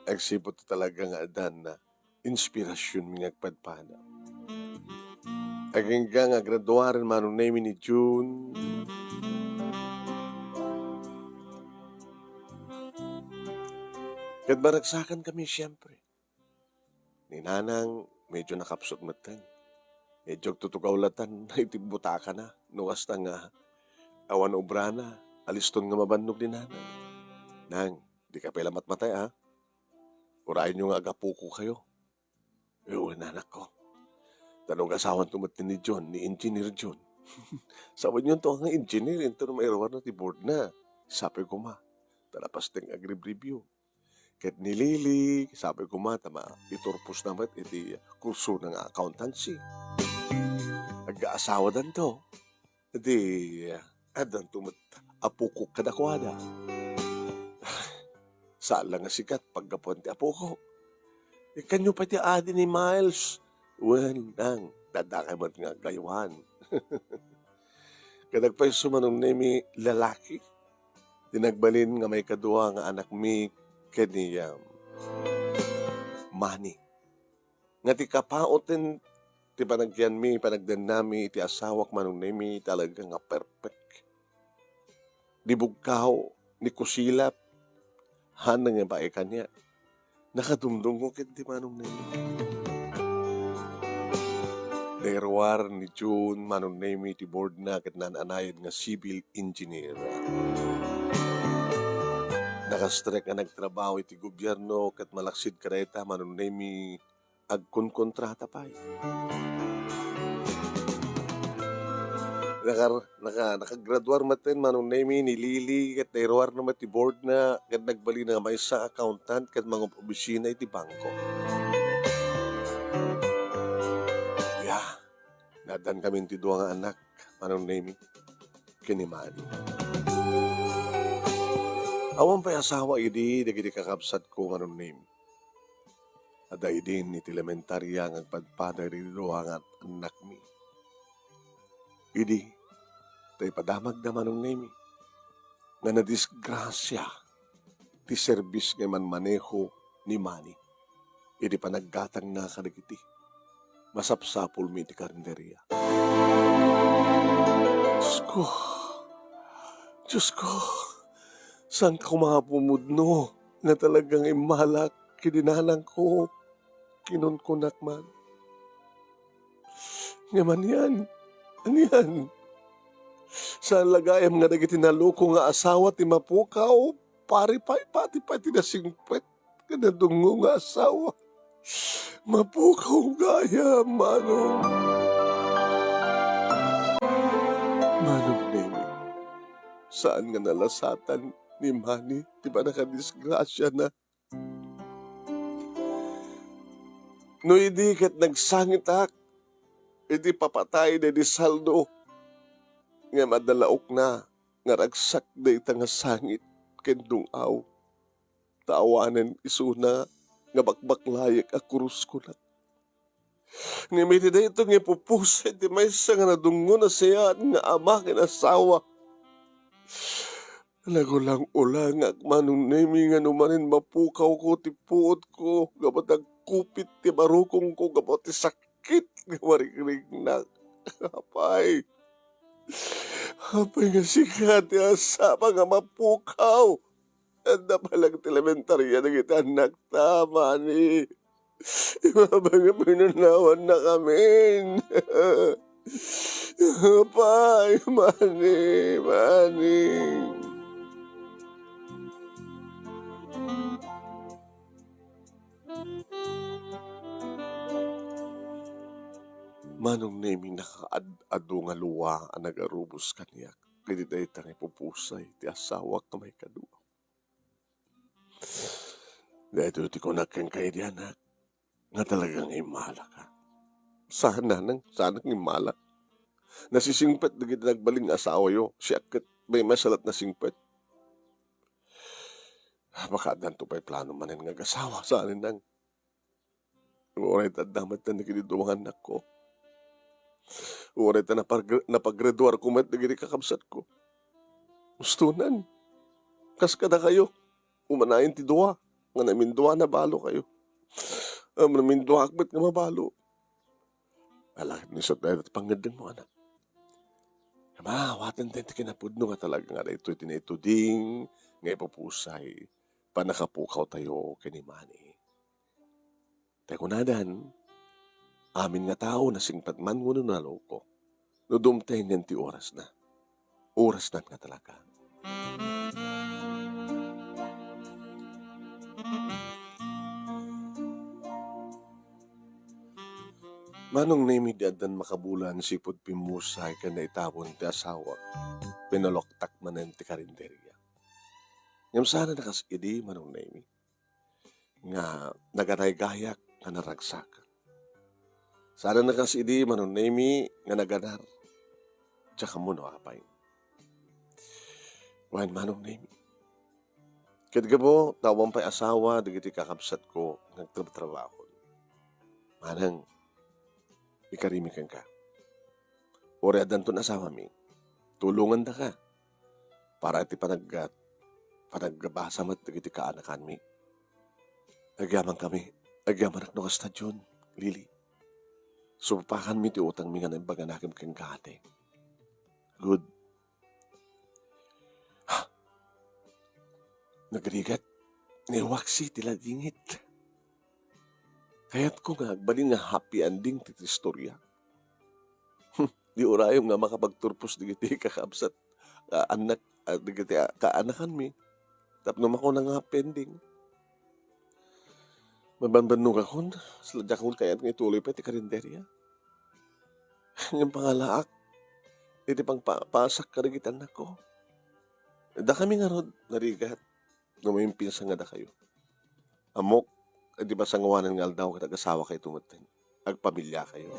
Agsipud talaga nga addan inspirasionmi nga agpadpada. Agingga nga agraduaren, Manong Nemi, ni June. Ket maragsakankami, siempre. Ni Nanang, medyo nakapsut metten. Medyo agtutugaw latan iti butakana. No kasta nga awan obrana, aliston nga mabannog ni Nanang. "Nang, dika pay la matmatay, a? Urayenyo nga agapuko kayo." "Wen, anakko. Ta no agasawanto met ni John, ni Engineer John. Sawenyon to nga engineer, inton mairuarna ti boardna." Sapay koma, ta napasteng agribribio. Ket ni Lily, sapay koma, ta maiturposna met iti kursona nga accountancy. Agkaasawadanto. Idi, addanto met apokok kadakuada. Saan la nga sikat paggapuan ti apokok. Ikkanyo pay ti adi ni Miles. Wen, Nang, adda kay met nga agaywan. Ket agpayso, Manong Nemi, lalaki ti nagbalin nga maikadua nga anakmi ken ni, um, Manny. Nga ti kapauten ti panagyanmi, panagdennami iti asawak, Manong Nemi, talaga nga perfect. Di bugkaw, ni kusilap, haan nga baay kaniak. Nakadumdumngok iti, Manong Nemi. Nairuar ni June, Manong Nemi, ti boardna ket naan-anayen nga civil engineer. Nakastrek nga nagtrabaho iti gobierno ket malaksid kadayta, Manong Nemi, agkonkontrata pay. Nakar-, naka-, nakagraduar metten, Manong Nemi, ni Lily, ket nairuarna met ti boardna, ket nagbalina nga maysa accountant ket mangub-obisina iti bangko. Ya, naaddankamin ti dua nga anak, Manong Nemi, ken ni Manny. Awan pay asawa idi dagiti kakabsatko, Manong Nemi. Adda idin iti elementaria nga agpadpada iti dua nga annakmi. Idi, ta ipadamagda, Manong Nemi, nga nadisgrasia ti serbis nga manmaneho ni Manny idi panaggatangna kadagiti masapsapulmi iti karinderia. Diosko, Diosko, saanka koma pumudno nga talagang immalak ken ni nanangko, kinunkunak man. Ngem anian? Anian? Saan la gayam nga dagiti naloko nga asawa ti mapukaw, pari pay, pati pay ti nasingpet nga nadungngo nga asawa. Mapukaw gayam, Manong. Manong Nemi, saan nga nalasatan ni Manny ti pannakadisgrasiana. No idi ket nagsangitak iti papatay daydi saldo, ngem adda laokna nga ragsak dayta nga sangit ken dung-aw, ta awanen isuna nga bakbaklayek a kuruskunak. Ngem iti daytoy nga ipupusay ti maysa nga nadungngo a siak nga ama ken asawa, nagulang-ulangak, Manong Nemi, nga no manen mapukawko ti puotko gapu ta agkupit ti barukongko gapu ti sakit nga marikriknak. Apay, apay nga sika ti asapa nga mapukaw. Adda pay laeng ti elementaria dagiti annakta, Manny. Ibabaga pinanawanna kamin. Apay, Manny, Manny. Manong Nemi, nakaad-adu nga lua a nagarubos kaniak iti dayta nga ipupusay ti asawak nga maikadua. Daytoy ti kunak kenka idi, anak, nga talaga nga immalaka. Saan, nanang, saanak nga immalak. Nasisingpet dagiti nagbalin nga asawayo, siak ket maymaysa la't nasingpet. Baka addanto pay plano manen nga agasawa, saan, nang. Uray ta adda met dagiti dua nga annakko. Uray ta napagre-, napagreduarko met dagiti kakabsatko. Ustonen, kas kadakayo, umanayon ti dua, nga naminduana balo kayo. Am, naminduaak met nga mabalo. Ala, ni isut dayta ti pangngeddengmo, anak. Ama, awaten ti kinapudno nga talaga nga daytoy ti naituding nga ipupusay pannakapukaw tayo ken ni Manny. Ta kunadan, amin nga tao nasingpet man wenno naloko, no dumteng ti orasna. Orasnan nga talaga. Manong Nemi, di addan makabulan sipud pimmusay ken naitawon ti asawak, pinuloktak manen ti karinderia. Ngem saan a kas idi, Manong Nemi, nga naganay gayak nga naragsak. Saan a kas idi, Manong Nemi, nga naganar. Diak ammo no apay. Wen, Manong Nemi, ket gapu ta awan pay asawa dagiti kakabsatko nga agtratrabaho. Manang, ikarimi kenka. Uray addanton asawami, tulongandaka para iti panaggat-, panagbasa met dagiti kaanakanmi. Agyamankami, agyamanak no kasta diyon, Lily. Supakanmi ti utangmi nga naimbaganakem kenka, ate. Good. Ha? Nagrigat, naiwaksi ti ladingit. Kayatko nga agbalin nga happy ending ti, ti istorya. Di urayom nga makapagturpos dagiti kakabsat, ah, annak, ah, dagiti, ah, kaanakanmi. Tapno makuna nga happy ending. Mabanbannogakon, sala diak kayat nga ituloy pay ti karinderia. Ngem pangalaak iti pangpapasak kadagiti annakko. Dakami ngarud, narigat, no maimpinsan nga dakayo. Ammok, iti masangoanan nga aldaw ket agasawakayto metten. Agpamiliakayo.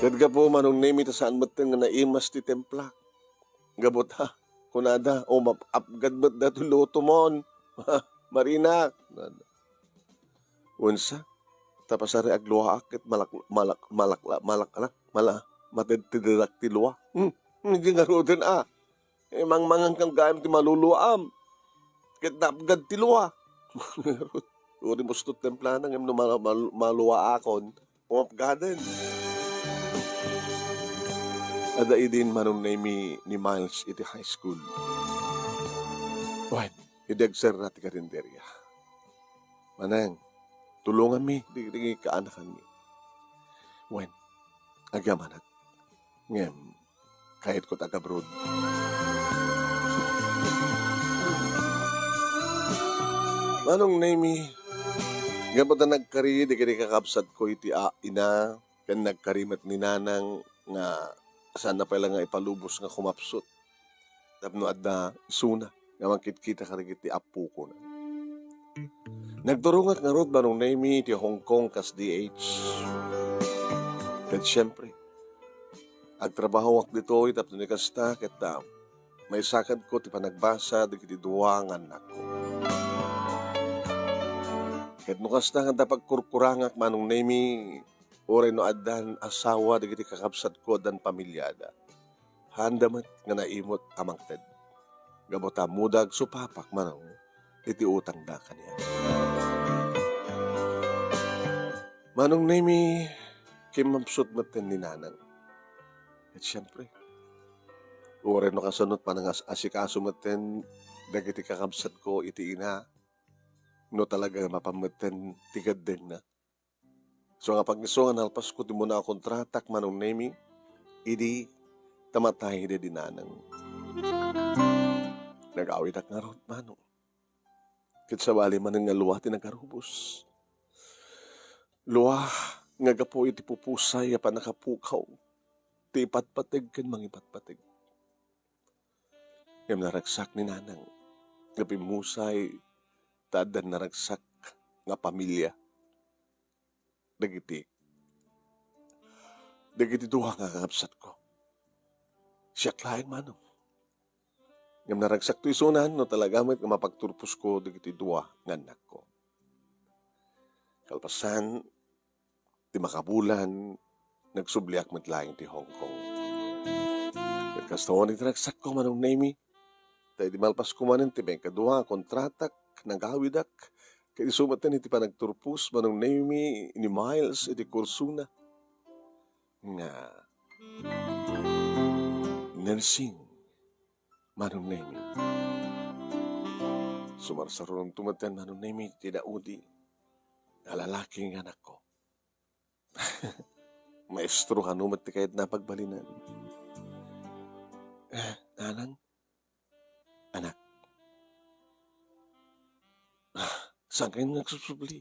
Ket gapu, Manong Nemi, ta saan metten nga naimas ti templak. Gapu ta, kunada, "O, map-, apgad met datoy lutomon. Marinak." Wensa, ta pasari agluaak ket malak-, malak-, malak-, malak-, mala-, matedtededak ti lua. Hmm, hmm, di ngaruden a. Eh, mangmangan kan gayam ti maluluaam. Ket napgad ti lua. Uray mustot templana, ngem no mal-, mal-, maluaakon, pumapgaden. Adda idin Manong Nemi ni Miles iti high school. Wen, idi agserra ti karinderia. Manang, tulonganmi dagiti kaanakanmi. Wen, agyamanak. Ngem, kayatko ti agabroad. Manong Nemi, gapu ta nagkari dagiti kakabsatko iti a-, ina, ken nagkari met ni Nanang nga saanna pay la nga ipalubos nga kumapsut tapno adda isuna nga mangkitkita kadagiti appokona. Nagturongak ngarud, Manong Nemi, iti Hong Kong kas D H. Ket siempre, agtrabahoak ditoy tapno ni kasta ket, ah, maisakadko ti panagbasa dagiti dua nga annakko. Ket no kasta nga adda pagkurkurangak, Manong Nemi, uray no addan asawa dagiti kakabsatko, addan pamiliada, haanda met nga naimut a mangted. Gapu ta ammoda agsupapak, Manong, iti utangda kaniak. Manong Nemi, kimmapsut metten ni Nanang. Ket siempre, uray no kasano ti panangas-asikaso metten dagiti kakabsatko iti ina, no talaga nga mapan metten ti gaddengna. So nga pag-isu nga nalpasko ti muna a kontratak, Manong Nemi, idi ta matay daydi Nanang. Nagawidak ngarud, Manong. Ket sabali manen nga lua ti nagarubos. Lua nga gapu iti pupusay a pannakapukaw ti ipatpateg ken mangipatpateg. Ngem naragsak ni Nanang nga pimmusay ta addan naragsak nga pamilia dagiti, dagiti dua nga kakabsatko. Siak laeng, Manong. Ngem naragsakto isunan no talaga met nga mapagturposko dagiti dua nga annakko. Kalpasan ti makabulan, nagsubliak met laeng ti Hong Kong. Ket kasta, iti ragsakko, Manong Nemy, ta idi malpas ko manen ti maikadua a kontratak, nagawidak, ket isu met iti panagturpos, Manong Nemy, ni Miles iti kursona nga nursing, Manong Nemy. Sumarsaruronto met, Manong Nemy, ti naudi nga lalaki nga anakko. Maestro kano met ti kayatna a pagbalinan. Eh, nanang, anak. Ah, saan kayo nagsubsubli?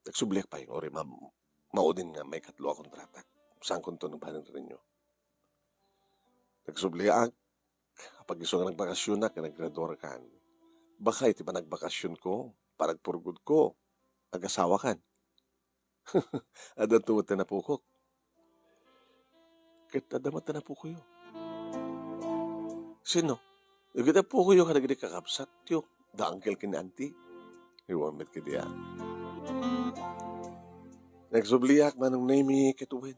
Nagsubliak pay, uray ma-, maudin nga maikatlo a kontrata. Saankonto nagbalin renyo? Nagsubliak, apag isu nga nagbakasionak, nga naggraduarkan. Baka iti panagbakasionko, panagpurgudko, agasawakan. Adda met ti apokok. Ket adda met ti apukoyo. Sino? Dagiti apukoyo kadagiti kakabsatyo, da uncle ken auntie. Iwan met kadi a. Nagsubliak, Manong Nemy, ket wen.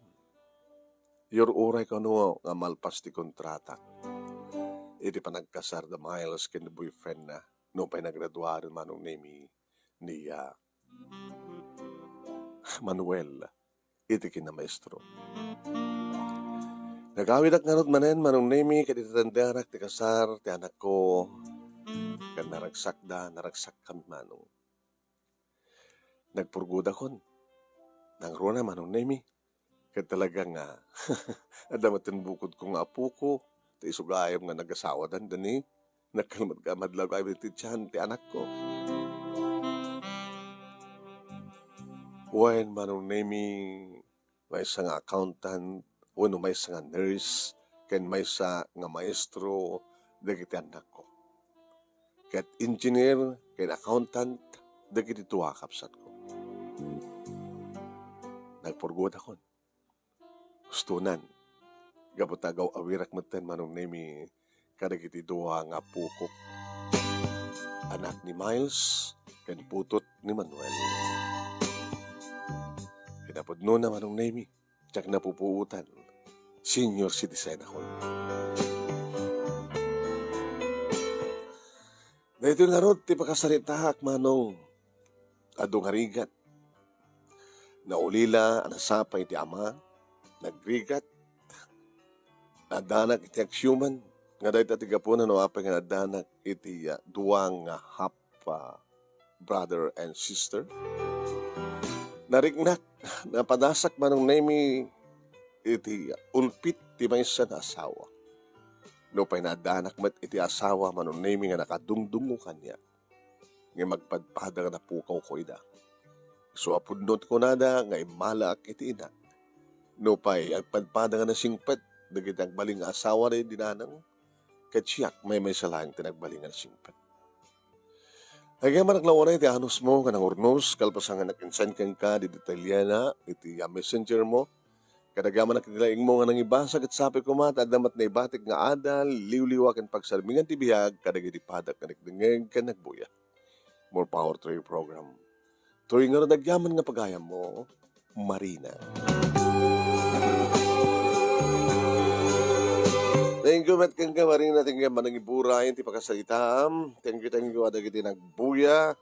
Yur-uray kano nga malpas ti kontratak. Iti panagkasar da Miles ken ni boyfriendna, nupay nagraduaren, Manong Nemy, ni, ah, Manuel iti kinamaestro. Nagawidak ngarud manen, Manong Nemy, ket iti tenderak ti kasar ti anakko, ken naragsakda, naragsakkami, Manong. Nagpurgudakon. Nangruna, Manong Nemy, ket talaga nga, adda met ti bukodko nga apoko, ti isu gayam nga nagasawadan, dani, nakkalmat-, madlaw gayam iti tiyan ti anakko. Wen, Manong Nemy, maysa nga accountant, wenno maysa nga nurse, ken maysa nga maestro dagiti annakko. Ket engineer ken accountant dagiti dua a kabsatko. Nagpurgudakon. Ustonan, gapu ta agaw-awirak metten, Manong Nemy, kadagiti dua nga apokok, anak ni Miles ken putot ni Manuel. Kinapudnona, Manong Nemy, diak napupuotan, senior citizen ako. Daytoy ngarud ti pakasaritaak, Manong. Adu nga rigat. Naulila a nasapay ti ama, nagrigat. Addanak iti agsiuman, nga dayta ti gapuna no apay nga addanak iti, ah, dua nga half, ah, brother and sister. Nariknak, napadasak, Manong Nemy, iti ulpit ti maysa nga asawa. Nupay naaddanak met iti asawa, Manong Nemy, nga nakadungdungngo kaniak. Ngem agpadpada nga napukawko ida. Isu a pudno ti kunada nga immalaak iti inak. Nupay agpadpada nga nasingpet dagiti agbalin nga asawa daydi nanang, ket siak maymaysa laeng ti nagbalin nga nasingpet. Agyamanak la unay ti anusmo nga nangurnos, kalpasan nga nag-insend kenka ditoy italiana iti, ah, messenger mo. Ket agyamanak iti laingmo nga nangibasa, ket sapay koma ta adda met naibatik nga adal, liwliwa ken pagsarmingan ti biag kadagiti padak nga nagdengngeg ken nagbuya. More power to your program. Toy ngarud agyaman nga pagayammo, Marina. Thank you met kenka, Marina. Thank you, manangiburay ti pakasaritaam. Thank you, thank you, adagiti nagbuya.